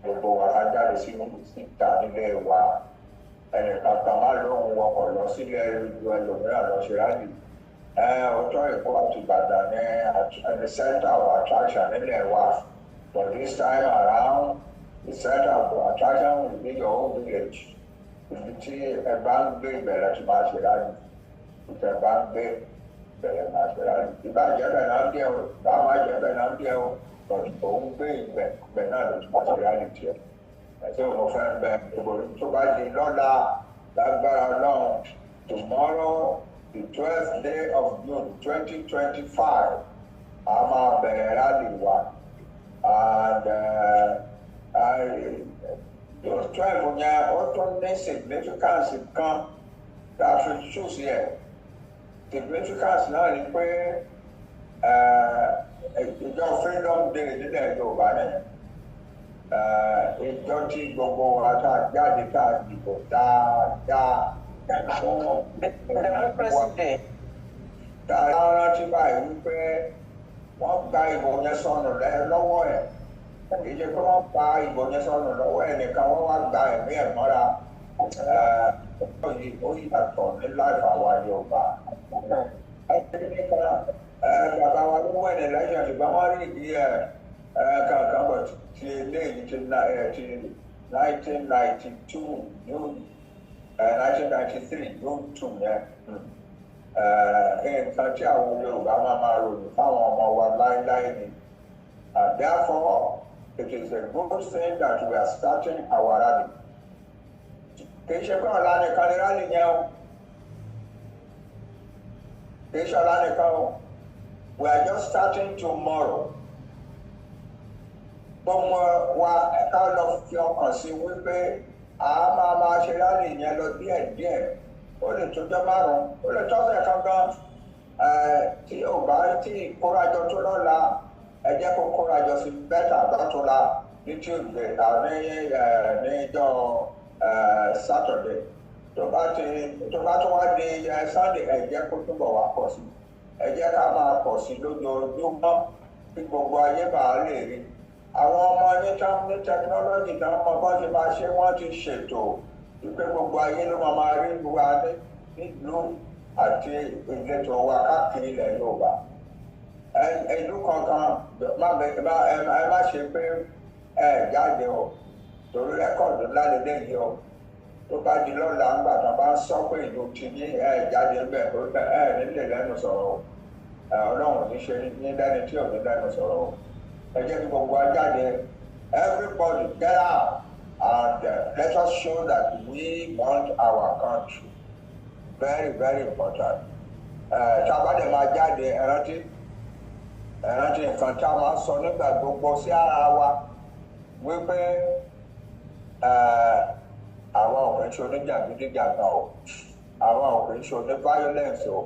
Gbogbo wa ká jáde sínú síta nílé wa. Ẹnìkan kan má lóhun wọkọ̀ lọ sílẹ̀ ìlú ẹlòmíràn lọ ṣe rally. Ọjọ́ Èkó àti Ìbàdàn ní the center of attraction nílẹ̀ wa, but this time around, the center of attraction will be your own village. Ibi tí ẹ bá ń gbé ìbẹ̀rẹ̀ tí máa ṣe rally, ibi tí ẹ bá ń gbé ìbẹ̀rẹ̀ máa ṣe rally. Ìbá jẹ́ bẹ́ẹ̀ náà díẹ̀ o, ìbá má jẹ́ bẹ́ẹ̀ náà díẹ̀ o, but òun gbé ìbẹ̀ ìbẹ̀ náà ló ti máa ṣe rally tiẹ̀. Ẹ̀sìn mo fẹ́ bẹ gbogbo tó bá di lọ́la lágbára Ọlọ́run. Tomorrow, the 12th day of June 2025, a máa bẹ̀rẹ̀ rally wa, and June 12 yẹn, ó tún ní significance kan tá a fi choose yẹ. Significance náà ni pé ìjọ Freedom Day nílẹ̀ Yorùbá nìyẹn, ìjọ tí gbogbo wa tá a jáde, tá a dìbò dáadáa fún Democracy Day. Tá a rántí báyìí wípé wọ́n gba ìbò yẹn sọnù lọ́wọ́ ẹ̀. Kì í ṣe pé wọ́n gba ìbò yẹn sọnù lọ́wọ́ ẹ̀ nìkan, wọ́n wá gba ẹ̀mí ẹ̀ mọ́ra. Yìí ó yàtọ̀ ní láìpẹ́ àwa Yorùbá. Bàbá wa ló wẹ̀ ní lẹ́yìn, ṣùgbọ́n wọ́n rí ìdí ẹ̀ kankan bọ̀ ti eléyìí ti 1992 June, 1993 June 2 yẹn, nǹkan tí àwọn Yorùbá máa máa ròyìn fáwọn ọmọ wa láéláé ni. And therefore, it is a good thing that we are starting our rally. Kì í ṣe pé ọ̀la nìkan ni rally yẹn o, kì í ṣe ọ̀la nìkan o. We are just starting tomorrow. Gbogbo wa, ká lọ fi ọkàn sí wípé a máa máa ṣe rally yẹn lọ díẹ̀díẹ̀. Ó lè tójọ́ 5, ó lè tọ́sẹ̀ kan gan. Tí ò bá tí kórajọ tó lọ́la, ẹ jẹ́ kó kórajọ sí better lọ́túnla ní Tuesday, ní níjọ́ Saturday. Tó bá tó wá di Sunday, ẹ jẹ́ kó túbọ̀ wá pọ̀ sí. Ẹ jẹ́ ká máa pọ̀ sí lójoojúmọ́ kí gbogbo ayé bá lè rí. Àwọn ọmọ ní tán ní technology tán mọ bọ́n ṣe máa ṣe, wọ́n ti ṣètò wípé gbogbo ayé ló máa máa rí wa nílùú àti ìletò wa káàkiri ilẹ̀ Yorùbá. Ìlú kankan ẹ má ṣe pé ẹ jáde o, torí record ńlá lélẹ́yìí o. Tó bá di lọ́la, ńgbà tó bá ń sọ pé ìlú ti ní ẹ jáde ńbẹ̀, ẹ nílé lẹ́nu sọ̀rọ̀ o. Ọlọ́run ò ní ṣe ní lẹ́ni tí ò ní lẹ́nu sọ̀rọ̀ o. Ẹ jẹ́ kí gbogbo wa jáde. Everybody get out and let us show that we want our country. Very, very important. Tá a bá dẹ̀ máa jáde, ẹ rántí, ẹ rántí nǹkan tá a máa sọ nígbà gbogbo sí ara wa wípé àwa ò kì í ṣe oníjàgídíjàgan o, àwa ò kì í ṣe oní violence o,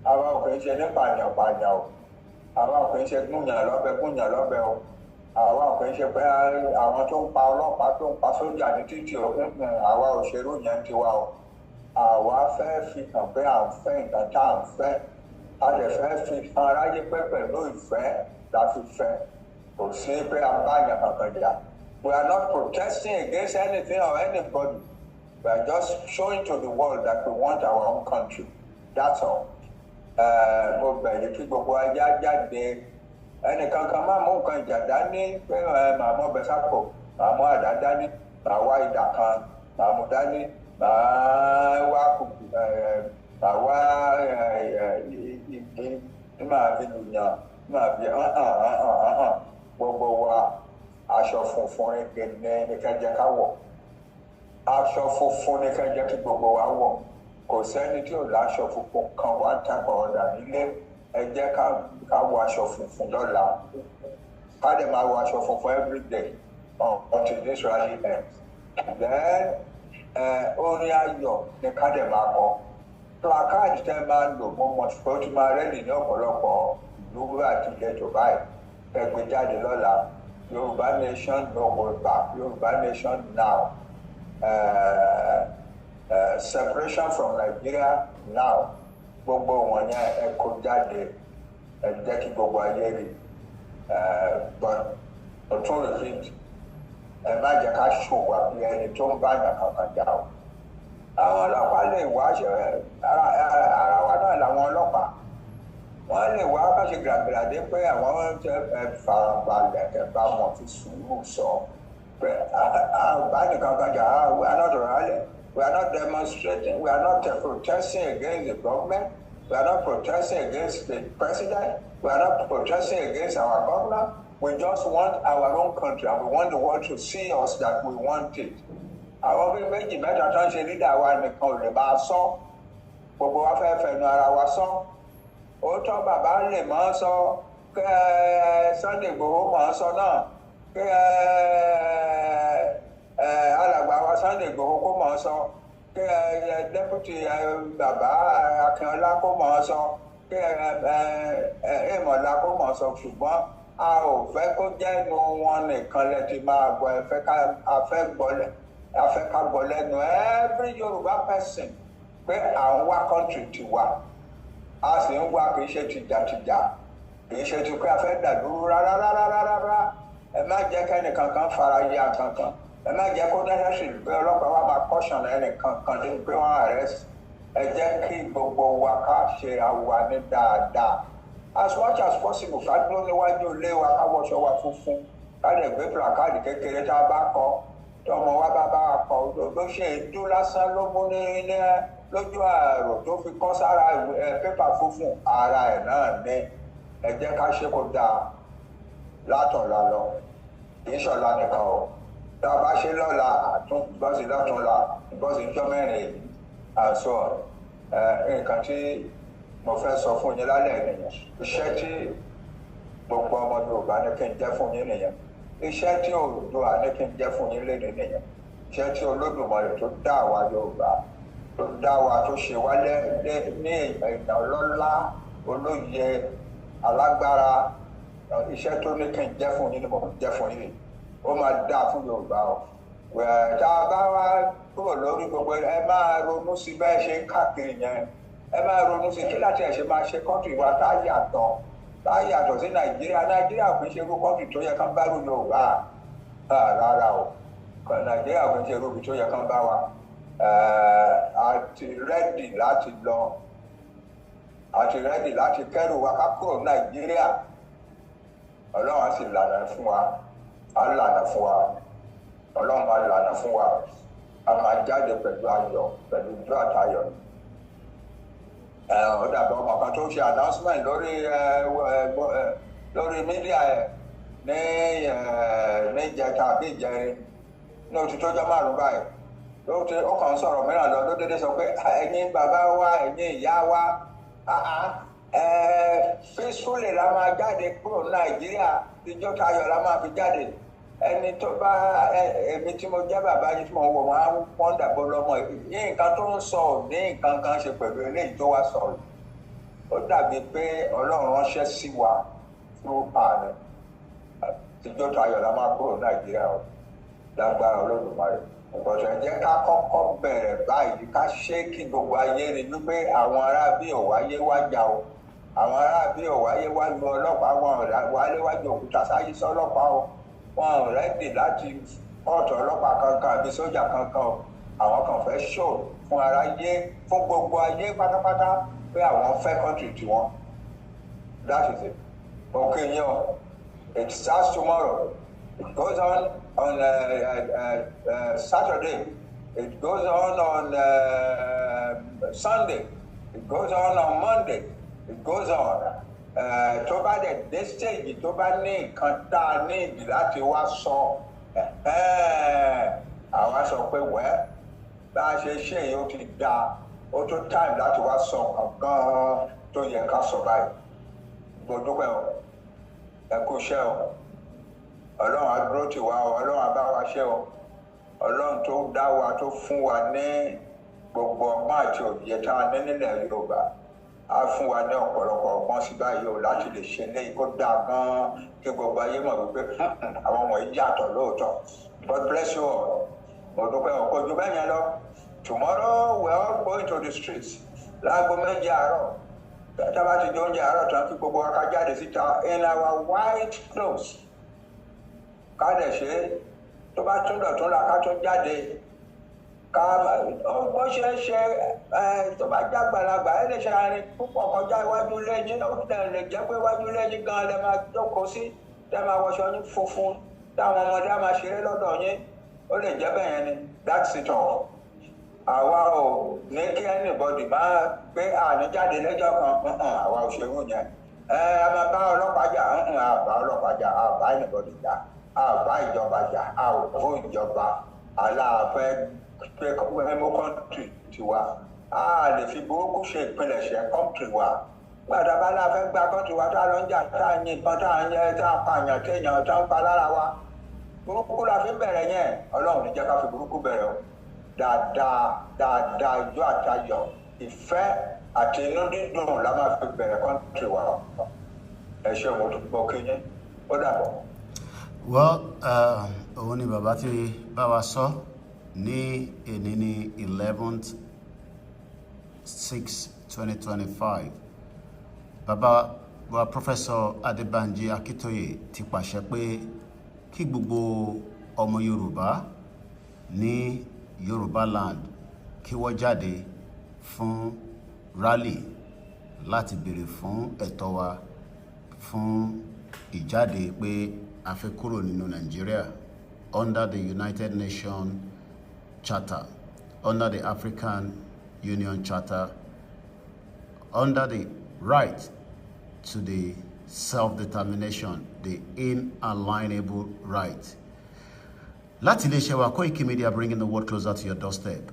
àwa ò kì í ṣe ní pàyànpàyàn o, àwa ò kì í ṣe gúnyàn lọ́bẹ gúnyàn lọ́bẹ o, àwa ò kì í ṣe pé àwọn tó ń pa ọlọ́pàá, tó ń pa sójà ní títì o. Àwa ò ṣerú yẹn tiwa o. Àwa fẹ́ fi hàn pé à ń fẹ́ nǹkan tá à ń fẹ́. A lè fẹ́ fi hàn aráyé pé pẹ̀lú ìfẹ́ la fi fẹ́. Kò sí pé a bá yàn kankan jà. We are not protesting against anything or anybody. We are just showing to the world that we want our own country. That's all. Mo bẹ̀ yín kí gbogbo ajá jáde. Ẹnìkan kan má mú nǹkan ìjà dání pé màá mú ọbẹ̀ sápò, màá mú àdá dání, màá wá idà kan, màá mú dání, màá wá kùkù, màá wá igi tí màá fi lùyàn, tí màá fi hàn hàn hàn hàn hàn. Gbogbo wa, aṣọ funfun ní ká jẹ́ ká wọ̀. Aṣọ funfun ní ká jẹ́ kí gbogbo wa wọ̀. Kò sẹ́ni tí ò láṣọ funfun kan wá tàpọ̀ ọ̀dà nílé. Ẹ jẹ́ ká wọ aṣọ funfun lọ́la, ká dẹ̀ máa wọ aṣọ funfun every day until this rally ends. Then orin ayọ̀ ni ká dẹ̀ máa kọ. Placard tẹ́ máa lò, mo mọ̀ pé ó ti máa ready ní ọ̀pọ̀lọpọ̀ ìlú àti ìletò báyìí. Ẹ gbé jáde lọ́la: Yorùbá nation, no go back, Yorùbá nation now, separation from Nigeria now. Gbogbo wọn yẹn, ẹ kó jáde, ẹ jẹ́ kí gbogbo ayé rí. But ọtún repeat, Ẹ má jẹ́ ká ṣòwò àbí ẹni tó ń bá yàn kankan jà o. Àwọn ọlọ́pàá lè wá ṣe ara wa náà làwọn ọlọ́pàá. Wọ́n lè wá bá ṣe gbàgbàdé pé àwọn ẹ farabalẹ̀, ẹ bá wọn fi sùúrù sọ pé a bá nìkan kan jà. We are not rallying, we are not demonstrating, we are not protesting against the government, we are not protesting against the president, we are not protesting against our governor. We just want our own country and we want the world to see us that we want it. Àwọn bíi méjì mẹ́ta tó ń ṣe leader wa nìkan ò lè máa sọ. Gbogbo wa fẹ́ fẹnu ara wa sọ. Òótọ́, bàbá lè máa sọ, kí Sunday Igboho máa sọ náà, kí alàgbà wa Sunday Igboho kó máa sọ, kí deputy bàbá Akínọlá kó máa sọ, kí Èmọ̀lá kó máa sọ, ṣùgbọ́n a ò fẹ́ kó jẹ́nu wọn nìkan lẹ ti máa gbọ́. Ẹ fẹ́ ká a fẹ́ gbọ́ lẹ́ a fẹ́ ká gbọ́ lẹ́nu every Yorùbá person pé à ń wá country tiwa, a sì ń wá. Kì í ṣe tìjàtìjà, kì í ṣe ti pé a fẹ́ dàdúró rárá rárá rárá. Ẹ má jẹ́ kẹ́nìkan kan fara ya kankan. Ẹ má jẹ́ kó necessary pé ọlọ́pàá wa máa caution ẹnìkan kan tó pé wọ́n arrest. Ẹ jẹ́ kí gbogbo wa ká ṣe àwa ní dáadáa as much as possible. Ká dúró níwájú ilé wa, ká wọṣọ wa funfun, ká lè gbé placard kékeré tá a bá kọ, tọmọ wa bá bá wa kọ. Ló ṣe èédú lásán ló mú ní lójú àrò tó fi kọ́ sára pépà funfun ara ẹ̀ náà ní. Ẹ jẹ́ ká ṣe kó dáa látọ̀la lọ. Kì í ṣọ̀la nìkan o. Tá a bá ṣe lọ́la, àtún bọ́sì lọ́túnla, bọ́sì jọ́ mẹ́rin èyí àṣọ. Nǹkan tí mo fẹ́ sọ fún yín lálẹ́ nìyẹn. Iṣẹ́ tí gbogbo ọmọ Yorùbá ní kí n jẹ́ fún yín nìyẹn. Iṣẹ́ tí Oòduà ní kí n jẹ́ fún yín léde nìyẹn. Iṣẹ́ tí Olódùmarè tó dá àwa Yorùbá, tó dá wa, tó ṣe wá ní èèyàn ọlọ́lá, olóye, alágbára, iṣẹ́ tó ní kí n jẹ́ fún yín ni mo jẹ́ fún yín. Ó máa dáa fún Yorùbá o. Tá a bá wá kúrò lórí gbogbo, ẹ máa ronú sí bẹ́ẹ̀ ṣe ń káàkiri yẹn. Ẹ máa ronú sí kí láti ẹ̀ ṣe máa ṣe country wa tá a yàtọ̀ sí Nàìjíríà. Nàìjíríà kì í ṣe irú country tó yẹ kán bá rú Yorùbá rárá o. Nàìjíríà kì í ṣe irú ibi tó yẹ kán bá wa. A ti ready láti lọ, a ti ready láti kẹ́rù wa ká kúrò Nàìjíríà. Ọlọ́run á sì lànà fún wa, á lànà fún wa. Ọlọ́run máa lànà fún wa. A máa jáde pẹ̀lú ayọ̀, pẹ̀lú ijó àtayọ̀. Ó dàbí ọmọ kan tó ṣe announcement lórí media ẹ̀ ní ìjẹta àbí ìjẹrin ní oṣù tó jọ 5 báyìí. Ló ti ó kàn ń sọ̀rọ̀ mìíràn lọ, ló dédé sọ pé, "Ẹ̀yin bàbá wa, ẹ̀yin ìyá wa, peacefully la máa jáde kúrò ní Nàìjíríà. Ijó tayọ̀ la máa fi jáde." Ẹni tó bá èmi tí mo jẹ́ bàbá yìí tí mo wọ̀, máa ń pọ́n dàbọ̀ lọ́mọ yìí. Nǹkan tó ń sọ ò ní nǹkan kan ṣe pẹ̀lú eléyìí tó wá sọ̀rọ̀. Ó dàbí pé Ọlọ́run ránṣẹ́ sí wa through ààrẹ. Ijó tayọ̀ la máa kúrò Nàìjíríà o, lágbára Olódùmarè. Ọ̀sẹ̀ jẹ́ ká kọ́kọ́ bẹ̀rẹ̀ báyìí, ká ṣe kí gbogbo ayé rí wípé àwọn ará bí ò wáyé wá jà o. Àwọn ará bí ò wáyé wá lu ọlọ́pàá, wọn ò wáyé wá ju òkúta sáyé sọ́lọ́pàá o. Wọn ò ready láti ọ̀tọ̀ ọlọ́pàá kankan àbí sójà kankan o. Àwọn kan fẹ́ ṣò fún aráyé, fún gbogbo ayé pátápátá pé àwọn fẹ́ country tiwọn. That is it. Okay yẹn o, it starts tomorrow, it goes on on Saturday, it goes on on Sunday, it goes on Monday, it goes on. Tó bá dẹ̀ dé stage tó bá ní nǹkan tá a ní ìdí láti wá sọ, àwa sọ pé wẹ́ bá a ṣe ṣe yìí, ó ti dáa, ó tó time láti wá sọ nǹkan gan-an tó yẹ ká sọ báyìí. Mo dúpẹ́ o. Ẹ kú iṣẹ́ o. Ọlọ́run á dúró tì wá o. Ọlọ́run á bá wa ṣe o. Ọlọ́run tó dá wa, tó fún wa ní gbogbo ọgbọ́n àti òye tá a ní nílẹ̀ Yorùbá, á fún wa ní ọ̀pọ̀lọpọ̀ ọgbọ́n sí báyìí o láti lè ṣe léyìí kó dáa gan-an, kí gbogbo ayé mọ̀ wípé àwọn wọ̀nyí yàtọ̀ lóòótọ́. God bless you all. Mo dúpẹ́ ọ̀pọ̀ ojú bẹ́ẹ̀ yẹn lọ. Tomorrow we are all going to the streets láago 7 àárọ̀. Tá a bá ti jẹ oúnjẹ àárọ̀ tán, kí gbogbo wa ká jáde síta in our white clothes, ká dẹ̀ ṣe é. Tó bá Bá tún dọ̀tún la, ká tún jáde. Ká bó ṣe é ṣe ẹ, tó bá jágbàlagbà, ẹ lè ṣe àárín púpọ̀ kọjá iwájú lẹ́yìn. Ó lè jẹ́ pé iwájú lẹ́yìn gan lẹ máa jókòó sí, tẹ́ máa wọṣọ ní funfun, táwọn ọmọdé á máa ṣeré lọ́dọ̀ yín. Ó lè jẹ́ bẹ́ẹ̀ yẹn ni. That's it all. Àwa ò ní kí anybody máa pé àní jáde lẹ́jọ́ kan. Àwa ò ṣerú yẹn. Ẹ a máa bá ọlọ́pàá jà? A bá ọlọ́pàá jà, a bá anybody jà, a bá ìjọba jà, a ò fún ìjọba. Aláàfẹ́ pé mú country tiwa, a lè fi burúkú ṣe ìpilẹ̀ṣẹ̀ country wa. Gbàdá bá láfẹ́ gba country wa, tá a lọ ń jà, tá a yìnbọn, tá a yẹ, tá a pààyàn, téèyàn tá a ń pa lára wa, burúkú la fi bẹ̀rẹ̀ yẹn. Ọlọ́run ní jẹ́ ká fi burúkú bẹ̀rẹ̀ o. Dáadáa dáadáa, ijó àtayọ̀, ìfẹ́ àti inú dídùn la máa fi bẹ̀rẹ̀ country wa. Ẹ ṣé, mo tún gbọ́ kéyìn. Ó dàbọ̀. Well, òun ni bàbá tí bá wa sọ ní èní ní 11/6/2025. Bàbá wa, Professor Adébánjí Akíntóyè, ti pàṣẹ pé kí gbogbo ọmọ Yorùbá ní Yorùbá land kí wọ́n jáde fún rally láti béèrè fún ẹ̀tọ́ wa, fún ìjáde pé a fẹ́ kúrò nínú Nàìjíríà under the United Nations Charter, under the African Union Charter, under the right to the self-determination, the inalienable right. Láti iléeṣẹ́ wa Koiki Media, bringing the world closer to your doorstep.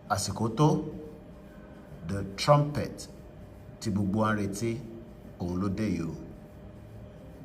Àsìkò tó, the trumpet tí gbogbo wa ń retí, òun ló dé yìí o.